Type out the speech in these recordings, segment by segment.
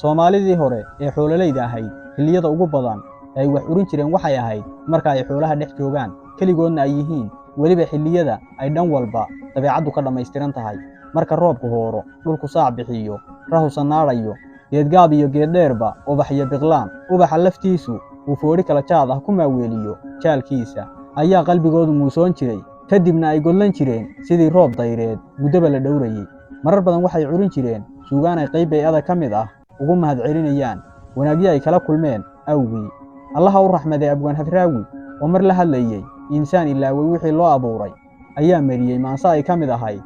Soomaalidii hore ee xoololayda ahayd, xilliyada ugu badan ee ay wax urin jireen waxay ahayd marka ay xoolaha dhex joogaan, keligoodna ay yihiin, weliba xilliyada ay dhan walba dabeecaddu ka dhammaystiran tahay. Marka roobku hooro, dhulku saac bixiyo, rahu sannaadhayo, geedgaab iyo geeddheerba ubax iyo biqlaan, ubaxa laftiisu uu foodhi kala jaad ah ku maaweeliyo jaalkiisa, ayaa qalbigoodu muusoon jiray, kadibna ay godlan jireen sidii roob dayreed muddaba la dhowrayey. Marar badan waxay curin jireen suugaan ay qayb bay-ada ka mid ah ugu mahadcelinayaan wanaagyo ay kala kulmeen awgii. Allaha u raxmaday Abwaan Hadraawi oo mar la hadlayey insaan ilaaway wixii loo abuuray ayaa mariyey maanse ay ka mid ahayd: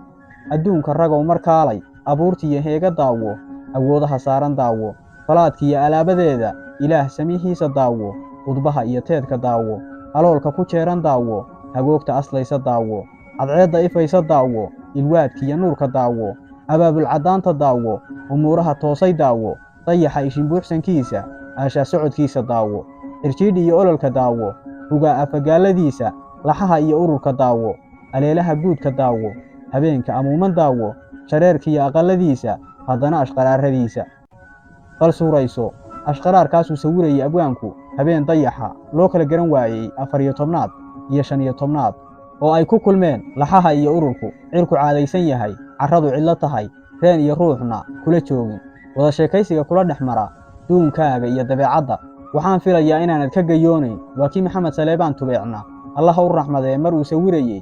adduunka ragow mar kaalay, abuurtiiyo heega daawo, awoodaha saaran daawo, falaadkiiyo alaabadeeda, Ilaah samihiisa daawo, udbaha iyo teedka daawo, aloolka ku jeeran daawo, hagoogta aslaysa daawo, cadceedda ifaysa daawo, ilwaadkiiyo nuurka daawo, abaabulcaddaanta daawo, umuuraha toosay daawo, dayaxa ishinbuuxsankiisa, aashaa socodkiisa daawo, xirjiidhi iyo ololka daawo, rugaa afagaalladiisa, laxaha iyo ururka daawo, aleelaha guudka daawo, habeenka amuuman daawo, shareerkiiyo aqalladiisa, haddana ashqaraaradiisa. Bal suurayso ashqaraarkaasuu sawirayay abwaanku habeen dayaxa loo kala garan waayey 14aad iyo 15aad oo ay ku kulmeen laxaha iyo ururku, cirku caadaysan yahay, carradu cidlo tahay, reen iyo ruuxna kula joogin, wada sheekaysiga kula dhex mara duunkaaga iyo dabeecadda. Waxaan filayaa inaanad ka gayoonayn. Waa kii Maxamed Saleebaan Tubeecna, Allaha u raxmadee, mar uu sawirayey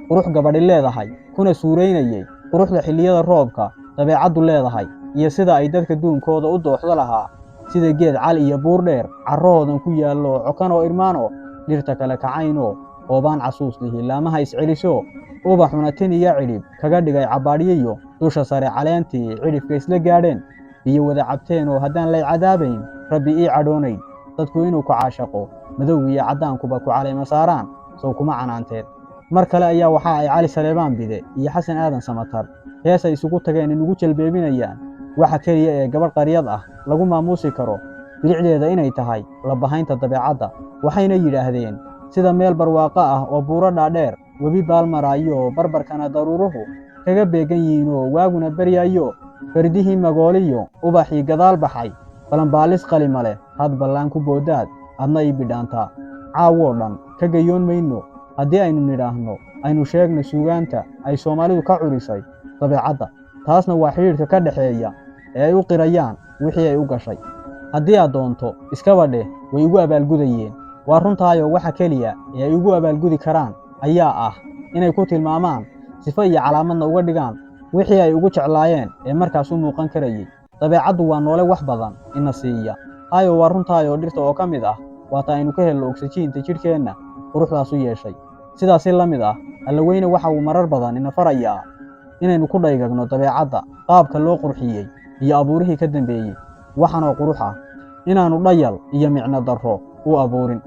qurux gabadhi leedahay, kuna suuraynayey quruxda xilliyada roobka dabeecaddu leedahay iyo sida ay dadka duunkooda u dooxdo lahaa: sida geed cal iyo buur dheer carrahoodan ku yaallo, cokanoo irmaanoo dhirta kale kacaynoo oobaan casuus lihi laamaha isceliso, ubaxuna tin iyo cidhib kaga dhigay cabbaadhyiyo dusha sare caleentii cidhifka isla gaadheen, biyo wada cabteen, oo haddaan lay cadaabayn Rabbi ii cadhoonayn, dadku inuu ku caashaqo, madow iyo caddaankuba ku caleema saaraan, sow kuma canaanteen. Mar kale ayaa waxa ay Cali Saleebaan Bide iyo Xasan Aadan Samatar hees ay isugu tageen inugu jalbeebinayaan waxa keliya ee gabadh qaryad ah lagu maamuusi karo bilicdeeda inay tahay labahaynta dabeecadda. Waxayna yidhaahdeen: sida meel barwaaqo ah oo buuro dhaadheer, webi baalmaraayo, barbarkana daruuruhu kaga beegan yihiinoo waaguna beryayo, berdihii magooliyo ubaxii gadaal baxay, balanbaalis qalima leh, had ballaan ku boodaad adna ii bidhaantaa. Caawoo dhan ka gayoon mayno haddii aynu nidhaahno aynu sheegno suugaanta ay Soomaalidu ka curisay dabeecadda. Taasna waa xidhiidhka ka dhexeeya ee ay u qirayaan wixii ay u gashay. Haddii aad doonto iskaba dheh way igu abaalgudayeen. Waa runtaayoo waxa keliya ee ay ugu abaalgudi karaan ayaa ah inay ku tilmaamaan, sifo iyo calaamadna uga dhigaan wixii ay ugu jeclaayeen ee markaas u muuqan karayey. Dabeecaddu waa noole wax badan ina siiya. Hayo, waa runtaayoo dhirta oo ka mid ah waata aynu ka helno ogsajiinta jidhkeenna quruxdaas u yeeshay. Sidaasi la mid ah, Allaweyne waxa uu marar badan ina farayaa inaynu ku dhaygagno dabeecadda, qaabka loo qurxiyey iyo abuurihii ka dambeeyey. Waxanoo qurux ah inaannu dhayal iyo micno darro u abuurin.